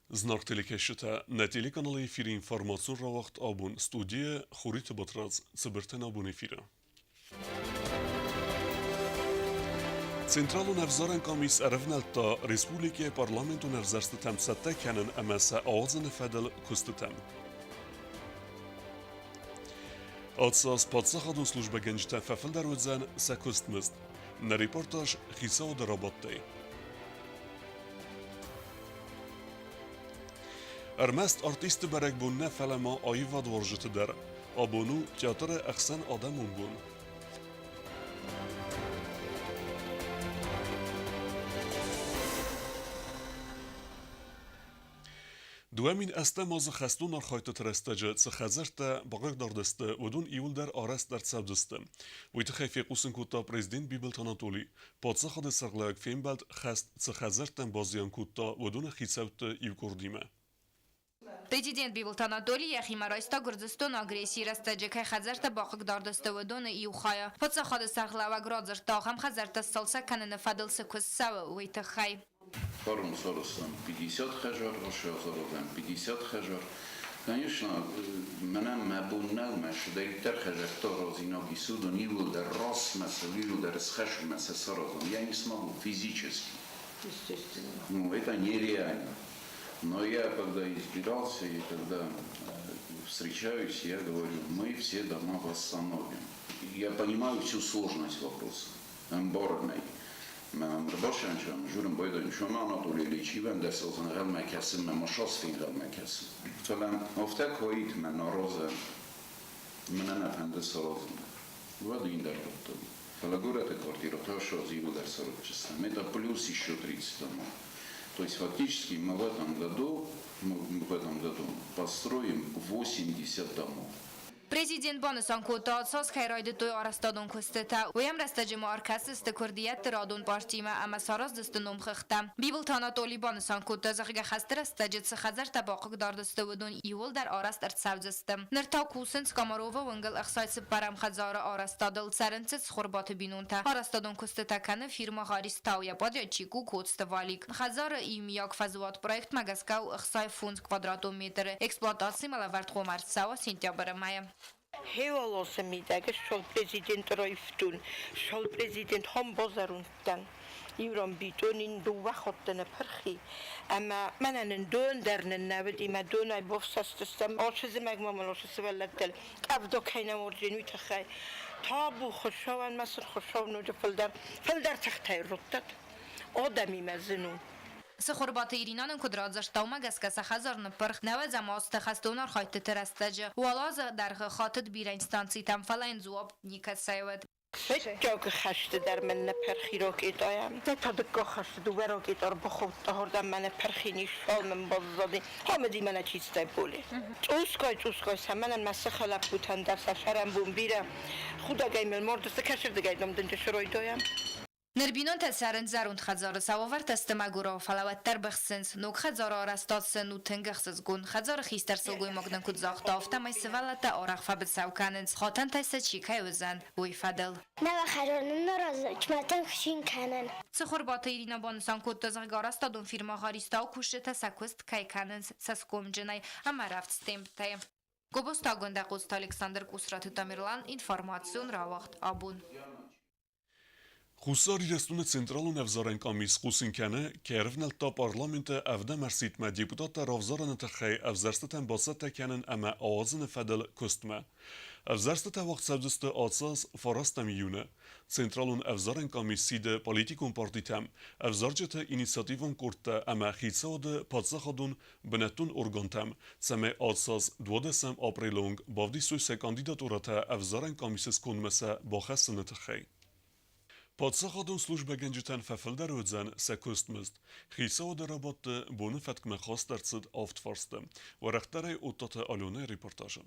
Зынаргъ телекӕсджытӕ, нӕ телеканалы эфиры информацион рауагъд абон студийӕ Хуриты Батрадз цыбыртӕн абон эфиры. Централон ӕвзарӕн къамис ӕрӕвнӕлдта республикӕйы парламентон ӕвзӕрстытӕм цӕттӕ кӕнын ӕмӕ сӕ ауадзыны фӕдыл куыстытӕм. Ацы аз паддзахадон службӕгӕнджытӕн фӕфылдӕр уыдзӕн сӕ куыстмызд. Нӕ репортаж хицауады рабадтӕй. Ӕрмӕст артистты бӕрӕгбон нӕ, фӕлӕ ма аивадуарзджыты дӕр. Абон у театры ӕхсӕн адӕмон бон. 2008 азы хӕстон архайдтыты рӕстӕджы цы хӕдзӕрттӕ бахъыгдард сты, уыдон иуылдӕр арӕзт ӕрцӕудзысты. Уый тыххӕй фехъусын кодта президент Бибылты Анатолий. Паддзахады сӕргълӕууӕг фембӕлд хӕст цы хӕдзӕрттӕн базиан кодта, уыдоны хицӕутты иу къордимӕ. Президент Бибылты Анатолий йӕхимӕ райста Гуырдзыстоны агрессийы рӕстӕджы кӕй хӕдзӕрттӕ бахъыгдард сты, уыдоны иу хайы. Паддзахады сӕргълӕууӕг радзырдта, ахӕм хӕдзӕрттӕ сцалцӕг кӕныны фӕдыл цы куыст цӕуы, уый тыххӕй. Фарон сарӕзтам 50 хӕдзар, сарӕзтам 50 хӕдзар. Конечно, мӕнӕн мӕ бон нӕу, мӕ цыдӕриддӕр хӕдзӕрттӕ аразинаг ис, уыдон иууылдӕр растмӕ сӕ иууылдӕр схӕссынмӕ сӕ саразон. Я не смогу физически. Естественно. Ну, это нереально. Но я, когда избирался и когда встречаюсь, я говорю, мы все дома восстановим. Я понимаю всю сложность вопроса. Ӕмбарын ӕй. Мӕ журын байдайын шома Анатолий Ильич ивӕндӕсылзын ӕнхъӕлмӕ кӕсын, мӕ машасфы ӕнхъӕлмӕ кӕсын. Фӕлӕ афтӕ куы уаид, мӕ наразы мӕнӕ нӕ фӕнды саразын, уӕд индӕр хъуыддаг. Фӕлӕ горӕты квартирӕтӕ ссӕдз иуылдӕр цӕрӕгджыстӕм. Это плюс еще 30 домов. То есть фактически мы в этом году, мы в этом году построим 80 домов. Президент банысан кодта, цас райдыдтой арӕзтадон куыстытӕ. Уый ӕмрӕстӕджы ма ӕркӕсдзысты куырдиӕтты радон партимӕ ӕмӕ сараздзысты номхыгъдтӕ. Бибылты Анатолий банысан кодта, зӕгъгӕ, хӕсты рӕстӕджы цы хӕдзӕрттӕ бахъыгдард сты, уыдон иууылдӕр арӕзт ӕрцӕудзысты. Ныр та кусынц Комаровы уынгыл 64-ӕм хӕдзары арӕзтадыл. Цӕрынц Цхуырбаты бинонтӕ. Арӕзтадон куыстытӕ кӕны фирмӕ Гъаристау, йӕ подрядчик у Коцты Валик. Хӕдзары иумиаг фӕзуат проектмӕ гӕсгӕ у 65 квадратон метры. Эксплуатацимӕ лӕвӕрдхъом ӕрцӕуы сентябры мӕйы. Хевалосы мидӕг шол президент райфтун, шол президент хом базарунтан. Иурон битонин дыууӕ хаттыны пырхи, ӕмӕ мӕнӕн ын дон дӕр ныннӕуыд, ӕмӕ донӕй бафсӕстыстӕм. Ацы зымӕг ма мын ацы сывӕллӕттыл къӕвда кӕй нӕ уарзин, уый тыххӕй. Табу Хуыцауӕн, мӕ сын Хуыцау ноджы фылдӕр, фылдӕр тыхтӕй раттӕд. Адӕмимӕ зын у. Цыхуырбаты Иринӕ нын куыд радзырдта, уымӕ гӕсгӕ сӕ хӕдзар ныппырх нӕуӕдзӕм азты хӕстон архайдтыты рӕстӕджы. Уал азы дӕргъы хатыд бирӕ инстанцитӕм, фӕлӕ йын дзуапп никӕцӕй уыд. Фыццаг хӕсты дӕр мын ныппырх ракетӕйӕ. Та дыккаг хӕсты дыууӕ ракетӕ ӕрбахаудта, уырдӕм мӕ ныппырхи ис, фал мын баззади. Хамыди мӕнӕ чистӕй поле. Цъусгай-цъусгай сӕ мӕнӕн мӕ сыхы лӕппутӕн дӕр сӕ сӕрӕнбон бирӕ. Худӕгӕй мыл мардысты кӕсырдыгӕй дам дынджы срайдайӕм. Ныр бинонтӕ цӕрынц зӕронд хӕдзары, сӕ уавӕртӕ сты мӕгуырау, фӕлӕ уӕддӕр быхсынц. Ног хӕдзары арӕзтад сын у тынг ӕхсызгон. Хӕдзары хистӕр сылгоймаг нын куыд загъта, афтӕмӕй сывӕллӕттӕ арӕх фӕбыцӕу кӕнынц, хатӕнтӕй сӕ чи кӕй уыдзӕн, уый фӕдыл. Цыхуырбаты Иринӕ банысан кодта, зӕгъгӕ, арӕзтадон фирмӕ Гъаристау кусджытӕ сӕ куыст кӕй кӕнынц цӕсгомджынӕй ӕмӕ рӕвдз темптӕй. Гобозтагонд Къоста Александр Къусраты Тамерлан информацион рауагъд абон. Хуссар Ирыстоны Централон ӕвзарӕн къамис хъусын кӕны, кӕй ӕрывнӕлдта парламенты ӕвдӕм ӕрсидтмӕ депутаттӕ равзарыны тыххӕй ӕвзӕрстытӕм бацӕттӕ кӕнын ӕмӕ ауадзыны фӕдыл куыстмӕ. Ӕвзӕрстытӕ уагъд цӕудзысты ацы аз фарастӕм июны. Централон ӕвзарӕн къамис сиды политикон партитӕм, ӕвзарджыты инициативон къордтӕ ӕмӕ хицауады паддзахадон бынӕттон органтӕм, цӕмӕй ацы аз 12 апрелы онг бавдисой сӕ кандидатурӕтӕ ӕвзарӕн къамисы скондмӕ сӕ бахӕссыны тыххӕй. Паддзахадон службӕгӕнджытӕн фӕфылдӕр уыдзӕн сӕ куыстмызд. Хицауады рабадты боны фӕткмӕ хаст ӕрцыд авд фарсты. Уӕрӕхдӕрӕй Оттаты Аленӕйы репортажы.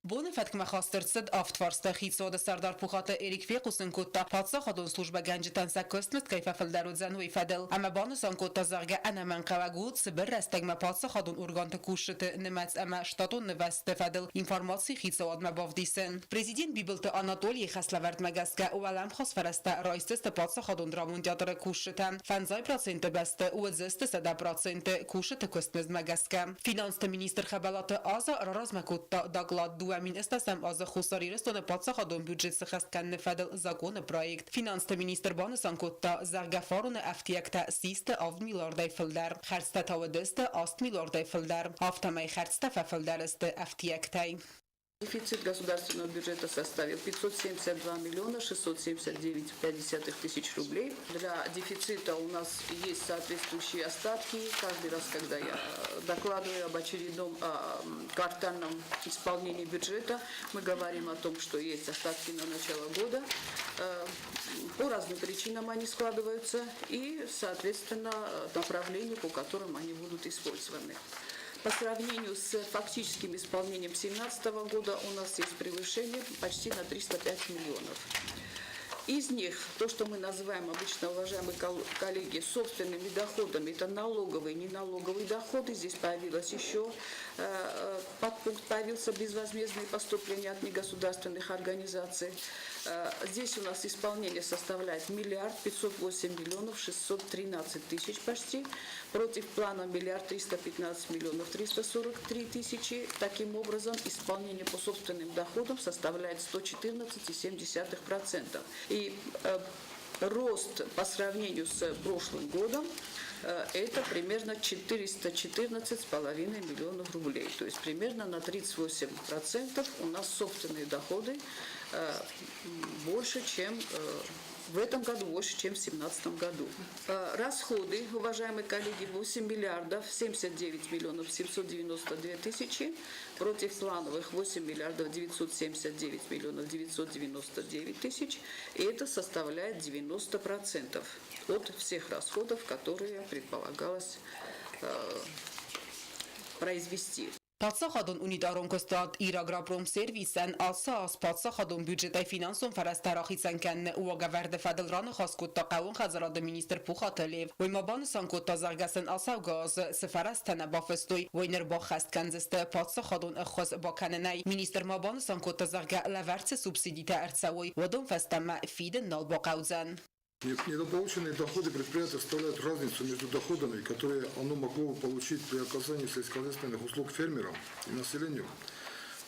Боны фӕткмӕ хаст ӕрцыд авд фарста. Хицауады сӕрдар Пухаты Эрик фехъусын кодта, паддзахадон службӕгӕнджытӕн сӕ куыстмызд кӕй фӕфылдӕр уыдзӕн, уый фӕдыл. Ӕмӕ банысан кодта, зӕгъгӕ, ӕнӕмӕнгхъӕуӕг у цыбыр рӕстӕгмӕ паддзахадон органты кусджыты нымӕц ӕмӕ штатон нывӕзтты фӕдыл информаци хицауадмӕ бавдисын. Президент Бибылты Анатолийы хӕслӕвӕрдмӕ гӕсгӕ уӕлӕмхас фӕрӕзтӕ райсдзысты паддзахадон драмон театры кусджытӕ. 5% бӕсты уыдзысты 100% кусджыты куыстмыздмӕ гӕсгӕ. Финансты министр Хӕбӕлаты Аза раразмӕ кодта доклад 2008 азы Хуссар Ирыстоны паддзахадон бюджет сыххӕст кӕныны фӕдыл законы проект. Финансты министр банысан кодта, зӕгъгӕ, фароны ӕфтиӕгтӕ систы авд миллиардӕй фылдӕр, хӕрдзтӕ та уыдысты аст миллиардӕй фылдӕр. Афтӕмӕй хӕрдзтӕ фӕфылдӕр сты ӕфтиӕгтӕй. Дефицит государственного бюджета составил 572 миллиона 679,5 тысяч рублей. Для дефицита у нас есть соответствующие остатки. Каждый раз, когда я докладываю об очередном квартальном исполнении бюджета, мы говорим о том, что есть остатки на начало года. По разным причинам они складываются и, соответственно, направлению, по которым они будут использованы. По сравнению с фактическим исполнением 2017 года у нас есть превышение почти на 305 миллионов. Из них то, что мы называем обычно, уважаемые коллеги, собственными доходами, это налоговые и неналоговые доходы. Здесь появилось еще подпункт, появился безвозмездные поступления от негосударственных организаций. Здесь у нас исполнение составляет 1 508 613 000 почти, против плана 1 315 343 000. Таким образом, исполнение по собственным доходам составляет 114,7%. И рост по сравнению с прошлым годом это примерно 414,5 миллионов рублей. То есть примерно на 38% у нас собственные доходы больше, чем в этом году, больше, чем в 2017 году. Расходы, уважаемые коллеги, 8 миллиардов 79 миллионов 792 тысячи против плановых 8 миллиардов 979 миллионов 999 тысяч. И это составляет 90% от всех расходов, которые предполагалось произвести. Паддзахадон унитарон куыстуат Ирагропромсервис-ӕн ацы аз паддзахадон бюджетӕй финансон фӕрӕзтӕ рахицӕн кӕныны уагӕвӕрды фӕдыл раныхас кодта хъӕууон хӕдзарады министр Пухаты Лев. Уый ма банысан кодта, зӕгъгӕ сын ацӕугӕ азы цы фӕрӕзтӕ нӕ бафыстой, уый ныр баххӕст кӕндзысты паддзахадон ӕххуыс бакӕнынӕй. Министр ма банысан кодта, зӕгъгӕ, лӕвӕрд цы субсидитӕ ӕрцӕуой, уыдон фӕстӕмӕ фидын нал бахъӕудзӕн. Недополученные доходы предприятия составляют разницу между доходами, которые оно могло бы получить при оказании сельскохозяйственных услуг фермерам и населению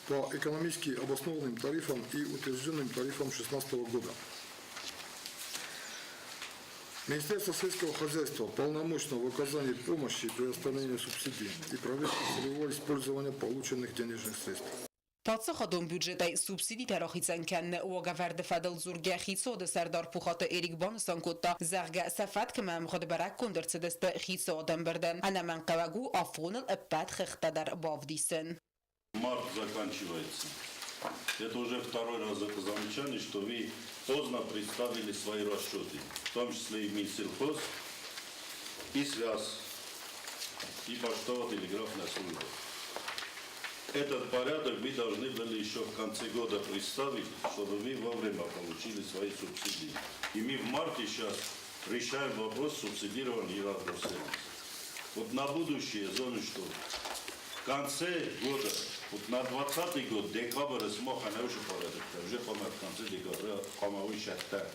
по экономически обоснованным тарифам и утвержденным тарифам 2016 года. Министерство сельского хозяйства полномочно в оказании помощи и предоставлении субсидий и проверке целевого использования полученных денежных средств. Паддзахадон бюджетӕй субсидитӕ рахицӕн кӕныны уагӕвӕрды фӕдыл дзургӕ Хицауады сӕрдар Пухаты Эрик банысан кодта, зӕгъгӕ, сӕ фӕткмӕ ӕмгъуыд бӕрӕггонд ӕрцыдысты Хицауады ӕмбырды. Ӕнӕмӕнгхъӕуӕг у афоныл ӕппӕт хыгъдтӕ дӕр бавдисын. Март заканчивается. Это уже второй раз это замечание, что вы поздно представили свои расчеты, в том числе и Минсельхоз, и связь, и почтово-телеграфная служба. Этот порядок вы должны были еще в конце года представить, чтобы вы вовремя получили свои субсидии. И мы в марте сейчас решаем вопрос субсидирования Ирагросервиса. Вот на будущее зону, что в конце года, вот на 20 год, декабрь, смог она уже порядок, уже по в конце декабря, хамавый шахта.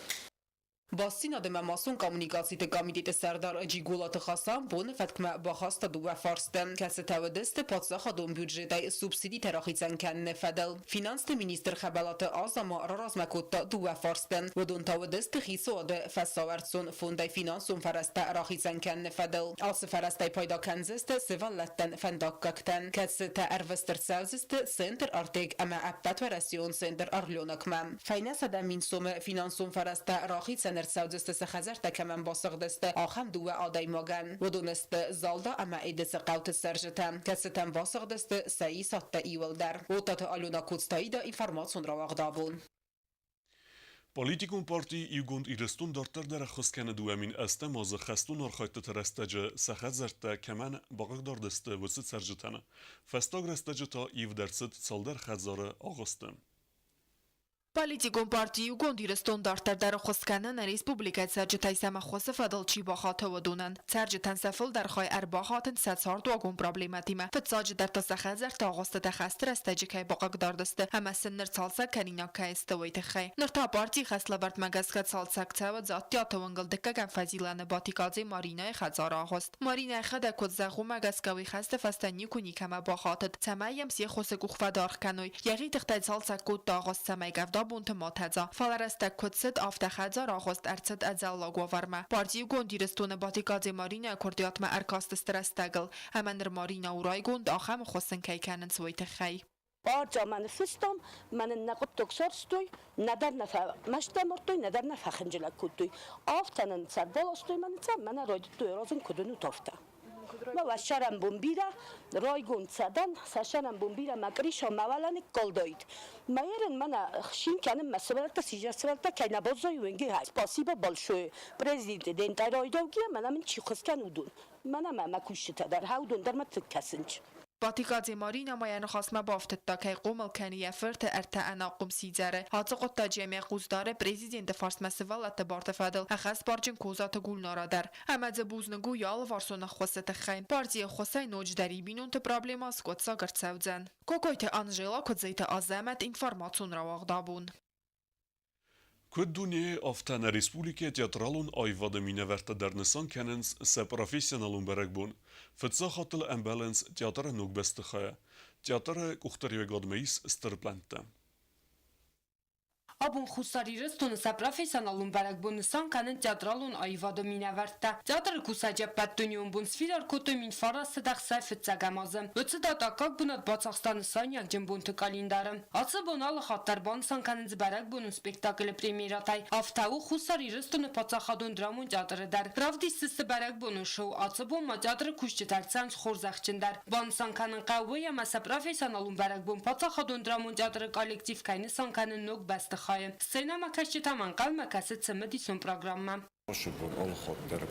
Бастдзинады ӕмӕ массон коммуникациты комитеты сӕрдар Джиголаты Хасан боны фӕткмӕ бахаста дыууӕ фарсты, кӕцытӕ уыдысты паддзахадон бюджетӕй субсидитӕ рахицӕн кӕныны фӕдыл. Финансты министр Хӕбӕлаты Аза ма раразмӕ кодта дыууӕ фарсты. Уыдон та уыдысты хицауады фӕсауӕрцон фондӕй финансон фӕрӕзтӕ рахицӕн кӕныны фӕдыл. Ацы фӕрӕзтӕй пайда кӕндзысты сывӕллӕттӕн фӕндаггӕгтӕн, кӕцытӕ ӕрвыст ӕрцӕудзысты центр Артек ӕмӕ ӕппӕтуӕрӕсеон центр Орленок-мӕ. Фӕйнӕ 100 000 сомы финансон фӕрӕзтӕ рахицӕн ӕрцӕудзысты сӕ хӕдзӕрттӕ кӕмӕн басыгъдысты, ахӕм дыууӕ адӕймагӕн. Уыдон сты Залда ӕмӕ Эдесы хъӕуты цӕрджытӕ, кӕцытӕн басыгъдысты сӕ исадтӕ иууылдӕр. Оттаты Алена Коцтаида информацион рауагъд абон. Политикон парти Иугонд Ирыстон дарддӕр дӕр ӕххуыс кӕны 2008 азы хӕстон архайдтыты рӕстӕджы сӕ хӕдзӕрттӕ кӕмӕн бахъыгдард сты, уыцы цӕрджытӕн. Фӕстаг рӕстӕджы та ивд ӕрцыд цалдӕр хӕдзары агъуысты. Политикон парти Иугонд Ирыстон дарддӕр дӕр ӕххуыс кӕны нӕ республикӕйы цӕрджытӕй сӕм ӕххуысы фӕдыл чи бахаты, уыдонӕн. Цӕрджытӕн сӕ фылдӕр хай ӕрбахатынц сӕ цардуагон проблемӕтимӕ, фыццаджыдӕр та сӕ хӕдзӕртты агъуыстытӕ хӕсты рӕстӕджы кӕй бахъыгдард сты ӕмӕ сын ныр цалцӕг кӕнинаг кӕй сты, уый тыххӕй. Ныр та партийы хӕслӕвӕрдмӕ гӕсгӕ цалцӕг цӕуы Дзаттиаты уынгыл дыккӕгӕм фӕзилӕны Батикадзе Маринӕйы хӕдзары агъуыст. Маринӕ йӕхӕдӕг куыд зӕгъы, уымӕ гӕсгӕ уый хӕсты фӕстӕ никуы никӕмӕ бахатыд, цӕмӕй йӕм се ххуысы къух фӕдаргъ кӕной. Йӕхи тыхтӕй цалцӕг кодта агъуыст, цӕмӕй къӕвда бонты ма тӕдза. Фӕлӕ рӕстӕг куыд цыд, афтӕ хӕдзар агъуыст ӕрцыд ӕдзӕллаг уавӕрмӕ. Парти Иугонд Ирыстоны Батикадзе Маринӕйы куырдиатмӕ ӕркастысты рӕстӕгыл. Ӕмӕ ныр Маринӕ у райгонд, ахӕм ӕххуыс ын кӕй кӕнынц, уый тыххӕй. Ардӕм ныффыстам, мӕ нын нӕ хъуыддаг сарӕзтой, нӕдӕр нӕ фӕмӕстӕмардтой, нӕдӕр нӕ фӕхынджылӕг кодтой. Афтӕ нын сӕ баластой мӕ нын мӕнӕ райдыдтой аразын, куыд уынут, афтӕ. Мӕ уӕ бон бирӕ, райгонд сӕ дӕн, сӕ сӕрӕнбон бирӕ мӕ къриса мӕ уӕлӕ ныккалдаид. Мӕ ерын мӕнӕ хсин кӕнын мӕ сывӕллӕттӕ, сидзӕр сывӕллӕттӕ кӕй нӕ баззайы, уынги Спасибо большое президентай райдаугийӕ, мӕнӕ мын чи ххуыс кӕны, уыдон. Мӕнӕ мӕ мӕ кусджытӕ дӕр, уыдон дӕр мӕ тынг кӕсынц. Батикадзе Маринӕ ма йӕ ныхасмӕ бафтыдта, кӕй хъомыл кӕны йӕ фырты ӕртӕ ӕнахъом сидзӕры. Ацы хъуыддаджы йӕм йӕ хъус дары президенты фарсмӕ сывӕллӕтты барты фӕдыл ӕххӕстбарджын Козаты Гульнара дӕр. Ӕмӕ дзы бузныг у йӕ алыварсон ӕххуысы тыххӕй. Партийы ӕххуысӕй ноджыдӕр и бинонты проблемӕ скъуыддзаг ӕрцӕудзӕн. Кокойты Анжела, Куыдзыйты Азӕмӕт, информацион рауагъд абон. Куыд дунейы, афтӕ нӕ республикӕйы театралон аивады минӕвӕрттӕ дӕр нысан кӕнынц сӕ профессионалон бӕрӕгбон. Фыццаг хатт ыл ӕмбӕлынц театры ног бӕстыхайы. Театры къухдариуӕгадмӕ ис стыр плӕнттӕ. Абон Хуссар Ирыстоны сӕ профессионалон бӕрӕгбон нысан кӕнынц театралон аивады минӕвӕрттӕ. Театры кусӕджы ӕппӕтдунеон бон сфидар кодтой 1906 фыццӕгӕм азы. Уыцы датӕ аккаг бынат бацахста нысаниуӕгджын бонты къӕлиндары. Ацы бон алы хатт дӕр банысан кӕнынц бӕрӕгбонон спектаклы премьерӕтӕй. Афтӕ у Хуссар Ирыстоны паддзахадон драмон театры дӕр. Равдисдзысты бӕрӕгбонон шоу. Ацы бон ма театры кусджытӕ ӕрцӕуынц хорзӕхджындӕр. Банысан кӕнын хъӕуы, ӕмӕ сӕ профессионалон бӕрӕгбон паддзахадон драмон театры коллектив кӕй нысан кӕны ног бӕстыхайы. Сценӕмӕкӕсджытӕм ӕнхъӕлмӕ кӕсы цымыдисон программӕ. Бон алы хатт дӕр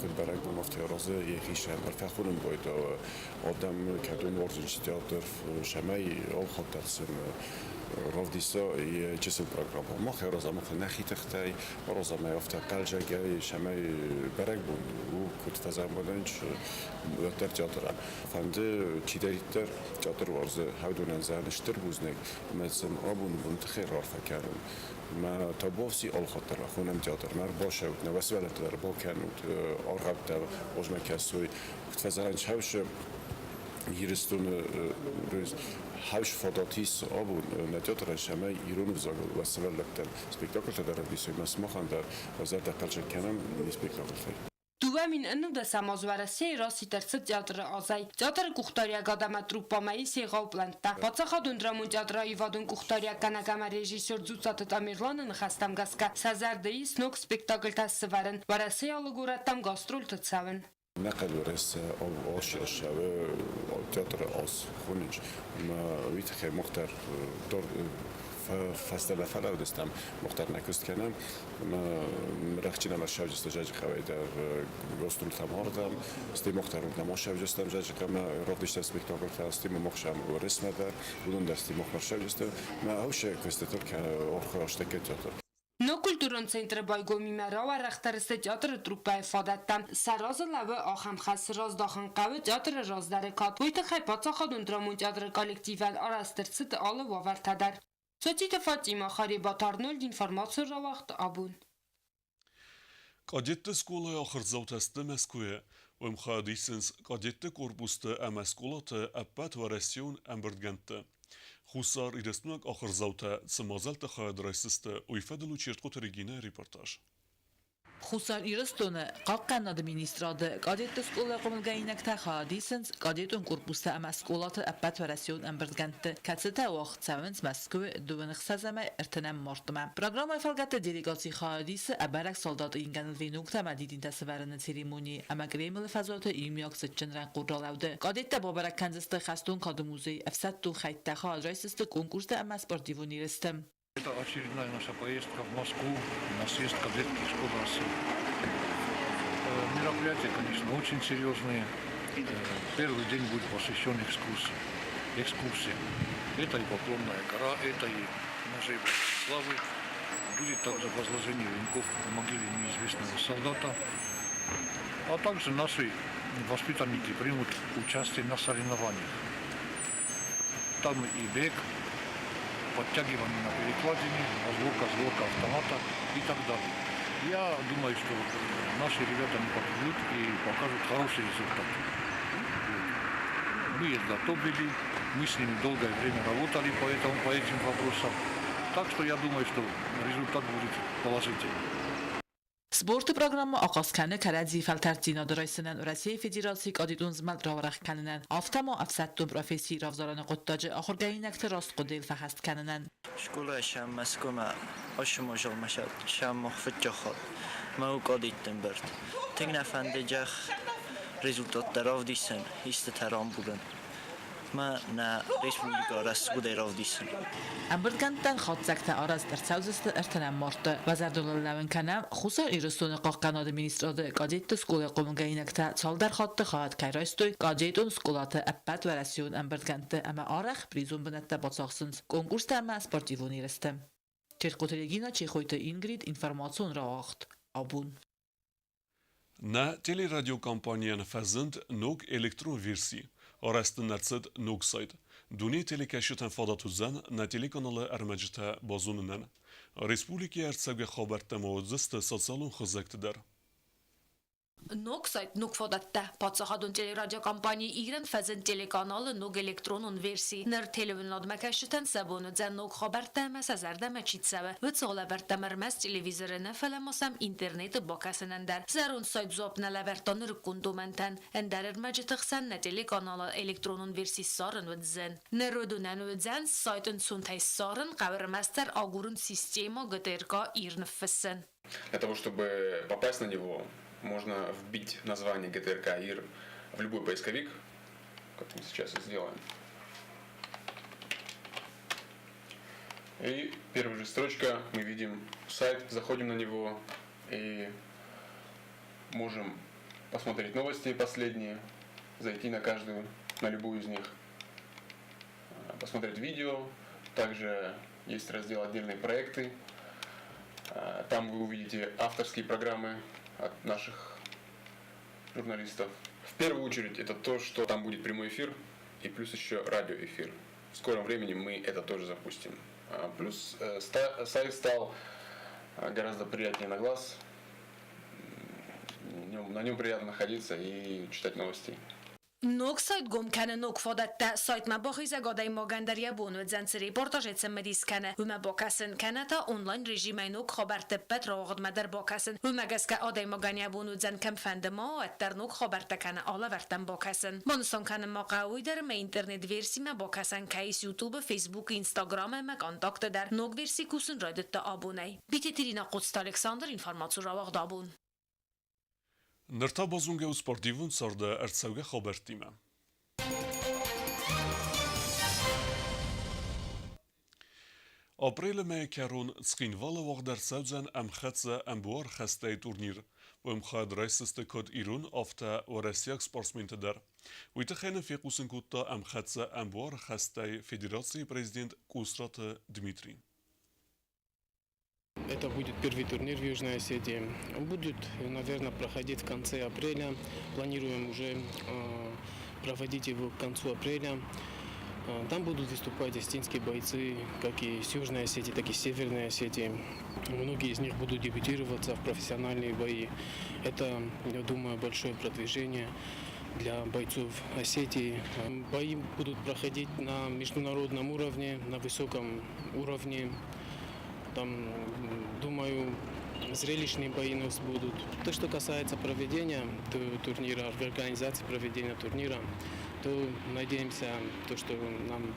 куыд бӕрӕгбон, афтӕ аразы йӕхи сӕр фӕхонын байдайы адӕм, кӕдон уарзынц театр, цӕмӕй алы хатт дӕр сын равдиса йӕ чысыл программӕ. Мах аразӕм нӕхи тыхтӕй, аразӕм ӕй афтӕ хъӕлдзӕгӕй, цӕмӕй бӕрӕгбон у, куыд фӕзӕгъынц, уӕддӕр театрӕн. Фӕнды чидӕриддӕр театр уарзы, уыдонӕн зӕгъын стыр бузныг ӕмӕ сын абоны бон тыххӕй раарфӕ кӕнын. Мӕ табуафси алхатт дӕр хонӕм театрмӕ ӕрбацӕут, нӕ уӕ сывӕллӕтты дӕр бакӕнут, аргъӕуттӕ размӕ кӕсой. Куыд фӕзӕгъынц, хӕвсы Ирыстоны хӕвс фадат ис абон нӕ театрӕн, цӕмӕй ирон ӕвзагыл уӕ сывӕллӕттӕн спектакльтӕ дӕр ӕвдисой, мӕ сымахӕн дӕр уӕ зӕрдӕ хъӕлдзӕг кӕнӕм не спектакльтӕй. 2019 аз Уӕрӕсейы расидт ӕрцыд театры азӕй. Театры къухдариуӕгад ӕмӕ труппӕмӕ ис егъау пълӕнттӕ. Паддзахадон драмон театры аивадон къухдариуӕггӕнӕг ӕмӕ режиссер Дзуццаты Тамерланы ныхӕстӕм гӕсгӕ, сӕ зӕрды ис ног спектакльтӕ сывӕрын, Уӕрӕсейы алы горӕттӕм гастрольты цӕуын. Нӕ хъӕлуӕрӕсе ӕхсӕвы театры аз хонынц, ӕмӕ уый тыххӕй мах дӕр фӕстӕмӕ фӕлӕудыстӕм, мах дӕр нӕ куыст кӕнӕм. Рӕхджы нӕм ӕрсӕвджысты Зӕджыхъӕуӕй дӕр гастрольтӕм ардӕм, стӕй мах дӕр уырдӕм ӕрсӕвджыстӕм Зӕджыхъӕумӕ, равдыстам спектакльтӕ, стӕй ма мах сӕм Уӕрӕсмӕ дӕр, уыдон дӕр стӕй махмӕ ӕрсӕвджысты. Мӕ ӕвсе куыстытыл ӕрхуы театр. Ног культурон центры байгомимӕ рауӕрӕхдӕр сты театры труппӕйы фадӕттӕ. Сӕ разы лӕууы ахӕм хӕс: раздахын хъӕуы театры раздӕры кад. Уый тыххӕй паддзахадон драмон театры коллективӕн арӕзт ӕрцыд алы уавӕртӕ дӕр. Цоциты Фатимӕ, Харебаты Арнольд информацион рауагъд абон. Кадетты скъолайы ахуырдзаутӕ сты Мӕскуыйы. Уым хайад исынц кадетты корпусты ӕмӕ скъолаты ӕппӕтуӕрӕсеон ӕмбырдгӕндты. Хуссар Ирыстойнаг ахуырдзаутӕ цы мадзӕлтты хайад райсдзысты, уый фӕдыл у Чертхъоты Регинӕйы репортаж. Хуссар Ирыстоны Хъахъхъӕнынады министрады кадетты скъолайы хъомылгӕнинӕгтӕ хайад исынц кадетон корпустӕ ӕмӕ скъолаты ӕппӕтуӕрӕсеон ӕмбырдгӕндты, кӕцытӕ уагъд цӕуынц Мӕскуыйы 26 ӕртынӕм мартмӕ. Программӕйы фӕлгӕтты делегаци хайад исы ӕбӕрӕг салдаты ингӕныл веноктӕ ӕмӕ дидинтӕ сӕвӕрыны церемонийы ӕмӕ Кремлы фӕзуаты иумиаг цытджын рӕнхъон ралӕуды. Кадеттӕ бабӕрӕг кӕндзысты хӕстон кады музей, ӕфсӕддон хӕйттӕ хайад райсдзысты конкурстӕ ӕмӕ спортивон ерысты. Это очередная наша поездка в Москву на съезд кадетских школ России. Мероприятия, конечно, очень серьезные. Первый день будет посвящен экскурсии. Экскурсии. Это и Поклонная гора, это и музей славы. Будет также возложение венков на могиле неизвестного солдата. А также наши воспитанники примут участие на соревнованиях. Там и бег, подтягивание на перекладине, разборка сборка автомата и так далее. Я думаю, что наши ребята не подведут и покажут хороший результат. Мы их готовили, мы с ними долгое время работали по этим вопросам. Так что я думаю, что результат будет положительный. Спорты программӕ ахъаз кӕны кӕрӕдзийы фӕлтӕрддзинады райсынӕн Уӕрӕсейы Федерацийы кадетон змӕлд рауӕрӕх кӕнынӕн, афтӕ ма ӕфсӕддон профессийы равзарыны хъуыддаджы ахуыргӕнинӕгты раст хъуыдыйыл фӕхӕст кӕнынӕн. Скъолайы сӕм Мӕскуымӕ ӕсымозылмӕ сӕм фыццаг хатт мӕ у кадетты ӕмбырд. Тынг нӕ фӕнды зӕхх результаттӕ равдисын, истытӕ рамбулын. Мӕ нӕ республикӕ рӕсугъдӕй равдисын. Ӕмбырдгӕндтӕн хатдзӕгтӕ арӕзт ӕрцӕудзысты ӕртынӕм марты. Базардон лӕууын кӕнӕм Хуссар Ирыстоны Хъахъхъӕнады министрады кадетты скъолайы хъомылгӕнинӕгтӕ цалдӕр хатты хайад кӕй райстой кадетон скъолаты ӕппӕтуӕрӕсеон ӕмбырдгӕндты ӕмӕ арӕх призон бынӕттӕ бацахсынц конкурстӕ ӕмӕ спортивон ерысты. Чертхъоты Регина, Чехойты Ингрид, информацион рауагъд. Абон. Нӕ телерадиокомпанийӕн фӕзынд ног электрон верси. Арӕзт ын ӕрцыд ног сайт. Дунейы телекӕсджытӕн фадат уыдзӕн нӕ телеканалы ӕрмӕджытӕ базонынӕн. Республикӕйы ӕрцӕугӕ хабӕрттӕ ма уыдзысты социалон хызӕгты дӕр. Ног сайт ног фадӕттӕ. Паддзахадон телерадиокомпани Ирӕн фӕзынд телеканалы ног электронон верси. Ныр телеуынынадмӕ кӕсджытӕн сӕ бон уыдзӕн ног хабӕрттӕ ӕмӕ сӕ зӕрдӕмӕ чи цӕуы, уыцы алӕвӕрдтӕм ӕрмӕст телевизоры нӕ, фӕлӕ ма сӕм интернеты бакӕсынӕн дӕр. Зӕронд сайт дзуапп нӕ лӕвӕрдта нырыккон домӕнтӕн. Ӕндӕр ӕрмӕджыты хсӕн нӕ телеканалы электронон верси ссарын уыд зын. Ныр уыдонӕн уыдзӕн сайт ӕнцонтӕй ссарын, хъӕуы ӕрмӕстдӕр агурын системӕ ГТРК Ир ныффыссын. Для того, чтобы попасть на него, можно вбить название ГТРК ИР в любой поисковик, как мы сейчас и сделаем. И первая же строчка, мы видим сайт, заходим на него и можем посмотреть новости последние, зайти на каждую, на любую из них, посмотреть видео. Также есть раздел «Отдельные проекты». Там вы увидите авторские программы от наших журналистов. В первую очередь это то, что там будет прямой эфир и плюс еще радиоэфир. В скором времени мы это тоже запустим. Плюс сайт стал гораздо приятнее на глаз. На нем приятно находиться и читать новости. Ног сайт гом кӕны ног фадӕттӕ. Сайтмӕ бахизӕг адӕймагӕн дӕр йӕ бон уыдзӕн цы репортажӕй цымыдис кӕны, уымӕ бакӕсын, кӕнӕ та онлайн режимӕй ног хабӕртты ӕппӕт рауагъдмӕ дӕр бакӕсын. Уымӕ гӕсгӕ адӕймагӕн йӕ бон уыдзӕн кӕмфӕнды ма, уӕддӕр ног хабӕрттӕ кӕнӕ алӕвӕрдтӕм бакӕсын. Банысан кӕнын ма хъӕуы уый дӕр, ӕмӕ интернет-версимӕ бакӕсӕн кӕй ис YouTube-ы, Facebook-ы, Instagram-ы ӕмӕ Контакты дӕр. Ног верси кусын райдыдта абонӕй. Битеты Къоцты Александр, информацион рауагъд абон. Ныр та базонгӕ у спортивон царды ӕрцӕугӕ хабӕрттимӕ. Апрелы мӕйы кӕрон Цхинвалы уагъд ӕрцӕудзӕн ӕмхӕццӕ ӕмбуар хӕстӕй турнир. Уым хайад райсдзысты куыд ирон, афтӕ уӕрӕсейаг спортсменты дӕр. Уый тыххӕй нын фехъусын кодта ӕмхӕццӕ ӕмбуар хӕстӕй Федерацийы президент Къусраты Дмитрий. Это будет первый турнир в Южной Осетии. Он будет, наверное, проходить в конце апреля. Планируем уже проводить его к концу апреля. Там будут выступать осетинские бойцы, как и с Южной Осетии, так и с Северной Осетии. Многие из них будут дебютироваться в профессиональные бои. Это, я думаю, большое продвижение для бойцов Осетии. Бои будут проходить на международном уровне, на высоком уровне. Там, думаю, зрелищные бои у нас будут. То, что касается проведения турнира, организации проведения турнира, то надеемся, то, что нам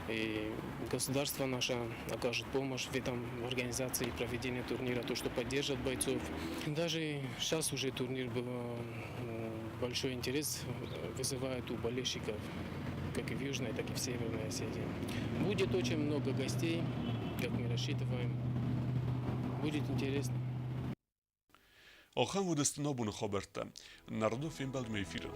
и государство наше окажет помощь в этом в организации проведения турнира, то, что поддержит бойцов. Даже сейчас уже турнир был, большой интерес вызывает у болельщиков, как и в Южной, так и в Северной Осетии. Будет очень много гостей. как мы рассчитываем. Будет интересно. Ахӕм уыдысты нӕ абоны хабӕрттӕ. Нӕ радон фембӕлдмӕ эфиры.